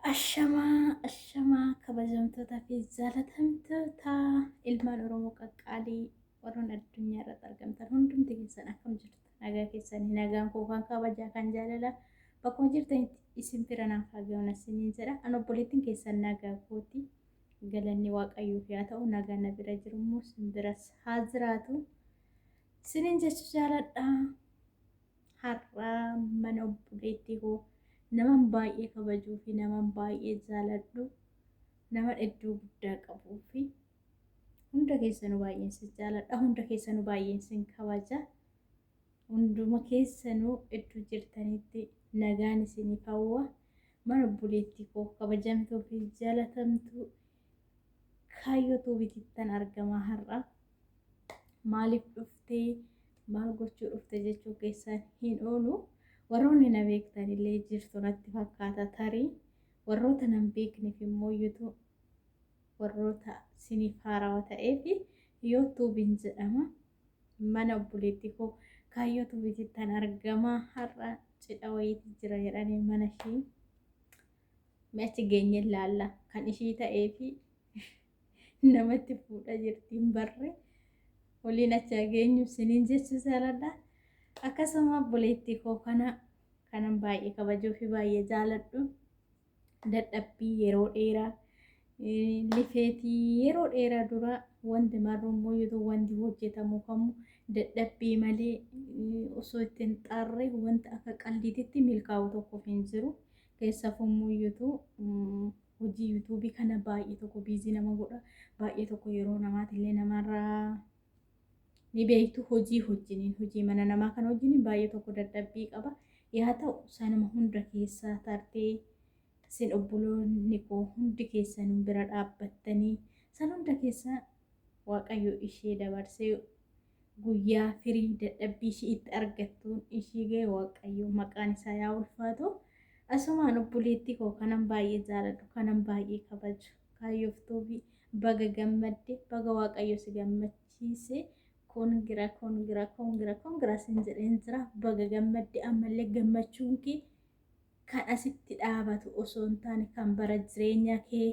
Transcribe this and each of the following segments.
Ashamaa ashamaa kabajamtootaa fi jaalatamtoota ilmaan Oromoo qaqqaalii warroon addunyaa irratti argamtan hundumti keessan akkam jirtu? Nagaa keessanii nagaan koo kan kabajaa kan jaalalaa bakkuma jirtanitti isin bira naaf haa ga'u isiniin jedha. An obboleettiin keessan nagaa kooti. Galanni Waaqayyoof yaa ta'u, nagaan na bira jiru immoo isin biras haa jiraatu. Isiniin jechuu jaaladha. Har'a mana obboleettii koo naman baay'ee kabajuu fi naman baay'ee jaaladhu, nama iddoo guddaa qabuu fi hunda keessanuu baay'een sin jaaladha, hunda keessanuu baay'een sin kabaja. Hunduma keessanuu iddoo jirtanitti nagaan isiniif hawwa. Mana obboleettii koo kabajamtuu fi jaalatamtuu Kaayyoo Tuubitittan argama har'a. Maaliif dhuftee, maal gochuu dhufte jechuu keessan hin oolu. Warroonni na beektan illee jirtu natti fakkaata tarii. Warroota nan beekneef immoo yuutuu warroota siniif haarawa ta'eef yoo Tuubiin jedhama. Mana obboleettii koo Kaayyoo Tuubitittan argama har'a, cidha wayiitu jira jedhanii mana ishii. Mee achi geenye laalla, kan ishii ta'ee fi namatti fuudha jirti hin barre, waliin achi geenyu siniin jechuu jaaladha. Akkasuma obboleettii koo kana kanan baay'ee kabajuu fi baay'ee jaaladhu, dadhabbii yeroo dheeraa, lifeetii yeroo dheeraa dura, wanti marru immoo yoo wanti hojjetamu kamuu dadhabbii malee osoo ittiin xaarre wanta akka qaldiititti milkaa'u tokkoof hin jiru. Keessafummuyyutu hojii yuutuubii kana baay'ee tokko biizii nama godha. Baay'ee tokko yeroo namaatillee namarraa ni beektu, hojii hojjiniin, hojii mana namaa kana wajjiniin baay'ee tokko dadhabbii qaba. Yaa ta'u, sanuma hunda keessaa tartee isin obboloonni koo hundi keessanuu bira dhaabbattanii san hunda keessa Waaqayyo ishee dabarsee guyyaa firii dadhabbii ishii itti argattuun ishii ga'e, Waaqayyo maqaan isaa yaa ulfaatu. Asumaan obboleettii koo kanan baay'ee jaaladhu, kanan baay'ee kabaju, Kaayyoof Tuubii, baga gammadde, baga Waaqayyo si gammachiise. Congra, congra, congra, congra sin jedheen jira. Baga gammadde. Ammallee gammachuun kee kan asitti dhaabatu osoo hin taane kan bara jireenya kee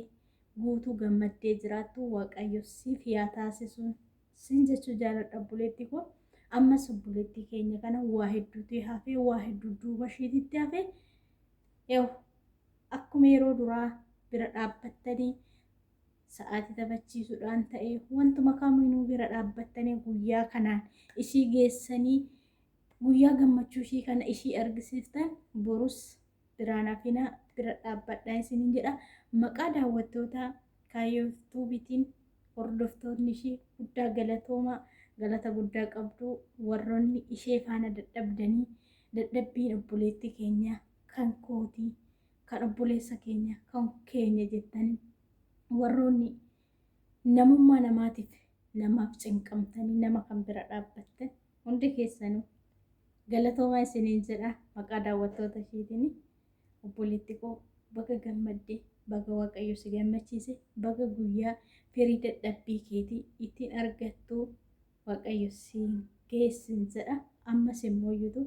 guutuu gammaddee jiraattu Waaqayyo siif yaa taasisu sin jechuu jaaladha, obboleettii koo. Ammas obboleettii keenya kana waa hedduutu hafee, waa hedduu duuba ishiititti hafee. Yoo akkuma yeroo duraa bira dhaabbattanii sa'aatii taphachiisuudhaan ta'ee wantuma kamiinuu bira dhaabbattanii guyyaa kanaan ishii geessanii, guyyaa gammachuu ishii kana ishii argisiiftan, borus biraan hafinaa, bira dhaabbadhaa isiniin jedha. Maqaa daawwattoota Kaayyoo Tuubiitiin hordoftoonni ishii guddaa galatoomaa, galata guddaa qabdu. Warroonni ishee faana dadhabdanii, dadhabbiin obboleettii keenya kan kootii, kan obboleessa keenya, kan keenya jettanii, warroonni namummaa namaatiif namaaf cinqamtanii nama kan bira dhaabbattan hundi keessanuu galatoomaa isiniin jedha maqaa daawwattoota ishiitiin. Obboleetti koo, baga gammadde, baga Waaqayyo si gammachiise, baga guyyaa firii dadhabbii keetii ittiin argattu Waaqayyo siin geessin jedha. Ammas immoo iyyutu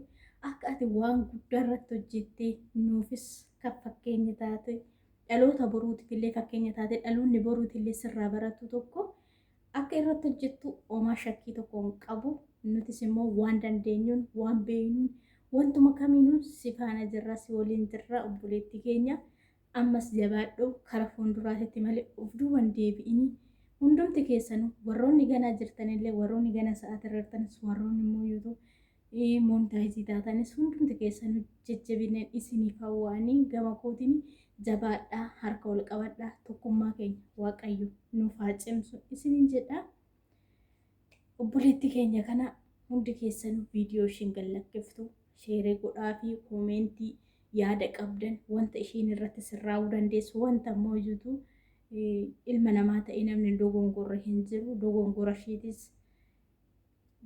akka ati waan guddaa irratti hojjettee nuufis kan fakkeenya taate, dhaloota boruutiif illee fakkeenya taate, dhaloonni boruutillee sirraa baratu tokko akka irratti hojjettu homaa shakkii tokko hin qabu. Nutis immoo waan dandeenyuun, waan beeknuun, wantuma kamiinuu si faana jirra, si waliin jirra, obboleettii keenya. Ammas jabaadhu, kara fuulduraatitti malee of duuban deebi'ini. Hundumti keessanuu warroonni ganaa jirtanillee, warroonni gana sa'aatii irra jirtanis, warroonni immoo yuutuu monetizii taatanis, hundumti keessanuu jajjabineen isiniif hawwaanii gama kootiin jabaadhaa, harka wal qabadhaa, tokkummaa keenya Waaqayyo nuuf haa cimsu isiniin jedha. Obboleettii keenya kana hundi keessanuu viidiyoo ishiin gallakkiftu share godhaa fi commentii yaada qabdan, wanta ishiin irratti sirraa'uu dandeessu, wanta immoo iyyuutu ilma namaa ta'e namni dogongorra hin jiru, dogongora ishiitis,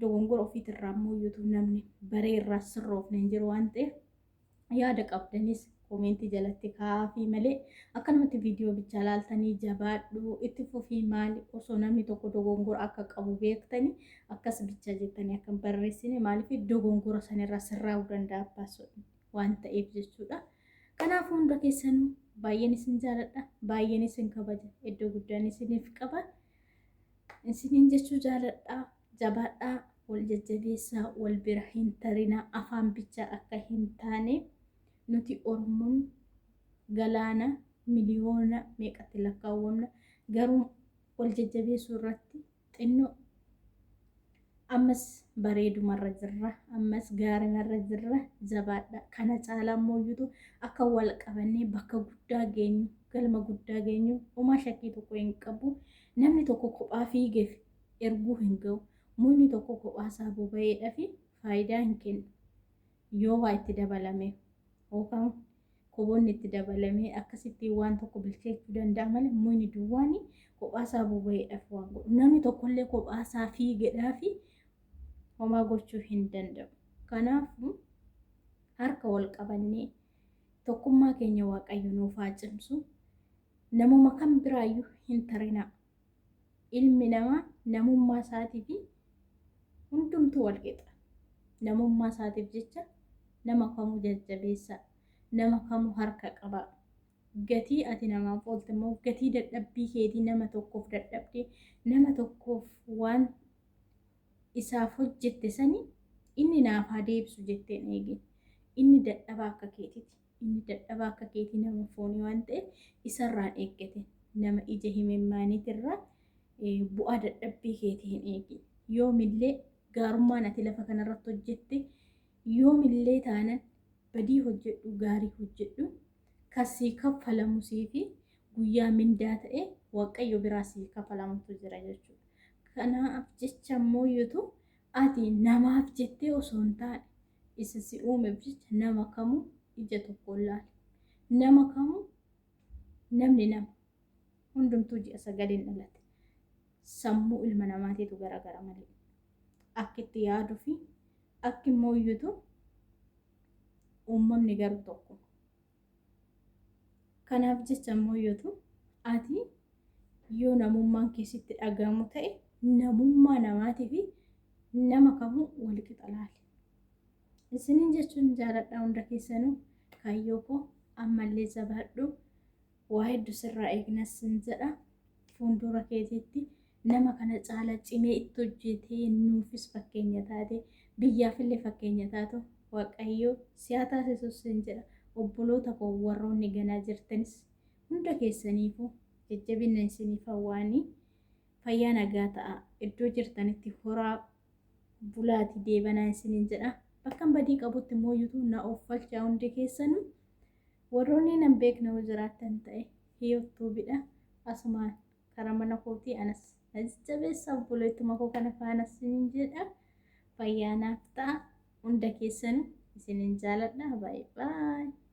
dogongora ofiitirraa immoo iyyuutu namni baree irraa sirroofne hin jiru waan ta'eef, yaada qabdanis commentii jalatti kaa'aafii malee akkanumatti viidiyoo bichaa laaltanii jabaadhu, itti fufii, maali, osoo namni tokko dogongora akka qabu beektanii akkas bichaa jettanii akka hin barreessine. Maaliif? Dogongora sanirraa sirraa'uu danda'a abbaa waan ta'eef jechuudha. Kanaaf hunda keessanuu Baay'een isin jaaladha, baay'een isin kabaja, iddoo guddaan isiniif qaba. Isiniin jechuu jaaladha, jabaadhaa, wal jajjabeessaa, wal bira hin tarinaa, afaan bichaa akka hin taane nuti Oromoon galaana miliyoona meeqatti lakkaawwamna garuu wal jajjabeessuu irratti xinnoo ammas bareedumarra jirra, ammas gaarimarra jirra, jabaadha. Kana caalaa immoo akka wal qabannee bakka guddaa geenyu, galma guddaa geenyu homaa shakkii tokko hin qabu. Namni tokko kophaa fiigeef erguu hin ga'u. Mukni tokko kophaa isaa boba'eedhaa fi faayidaa hin kennu. Yoo waa itti dabalame yookaan koboonni itti dabalamee akkasitti waan tokko bilcheechuu danda'a malee mukni duwwaan kophaa isaa boba'eedhaaf waan godhu. Namni tokkollee kophaa isaa fiigeedhaa fi homaa gochuu hin danda'u. Kanaafuu harka wal qabannee tokkummaa keenya Waaqayyo nuuf haa cimsu. Namuma kam biraayyuu hin tarinaa. Ilmi namaa namummaa isaatii fi hundumtuu wal qixa. Namummaa isaatiif jecha nama kamuu jajjabeessaa, nama kamuu harka qabaa. Gatii ati namaaf oolte immoo gatii dadhabbii keetii nama tokkoof dadhabdee nama tokkoof waan isaaf hojjette sani inni naaf haa deebisu jetteen eegin. Inni dadhabaa akka keetiiti. Inni dadhabaa akka keetii nama foonii waan ta'eef isarraan eeggate. Nama ija himimmaaniitirraa bu'aa dadhabbii keetii hin eegin. Yoomillee gaarummaan ati lafa kanarratti hojjette yoomillee taanan badii hojjedhu gaarii hojjedhu kasii kaffalamu siifi guyyaa mindaa ta'e Waaqayyo biraa sii kaffalamutu jira jechuudha. Kanaaf jecha immoo ati namaaf jettee osoo hin taane isa si uumeef jecha nama kamuu ija tokkoon laali. Nama kamuu namni nama hundumtuu ji'a sagaliin dhalate. Sammuu ilma namaatiitu garagara malee. Akka itti yaaduu fi akki immoo uumamni garuu tokkuma. Kanaaf jecha immoo ati yoo namummaan keessatti dhagahamu ta'e namummaa namaatii fi nama kamuu wal qixa laali. Isiniin jechuun jaaladha hunda keessanuu kaayyoo koo ammallee jabaadhu waa hedduu sirraa eegnas sin jedha. Fuuldura keetiitti nama kana caala cimee itti hojjetee nuufis fakkeenya taate biyyaafillee fakkeenya taatu Waaqayyo si haa taasisu sin jedha. Obboloota koo warroonni ganaa jirtanis hunda keessaniifuu jajjabina isiniif hawwaanii fayyaa nagaa ta'a. Iddoo jirtanitti horaa bulaatii deebanaa isiniin jedha. Bakka badii qabutti immoo na offalchaa hundi keessanuu warroonni nan beekne yoo jiraattan ta'e hiyyootuubidha. Asumaan karaa mana kootii anas jajjabeessa obboleettuma koo kana faana isiniin jedha. Fayyaa naaf ta'a. Hunda keessanuu isiniin jaaladha. Baay'ee baay'ee.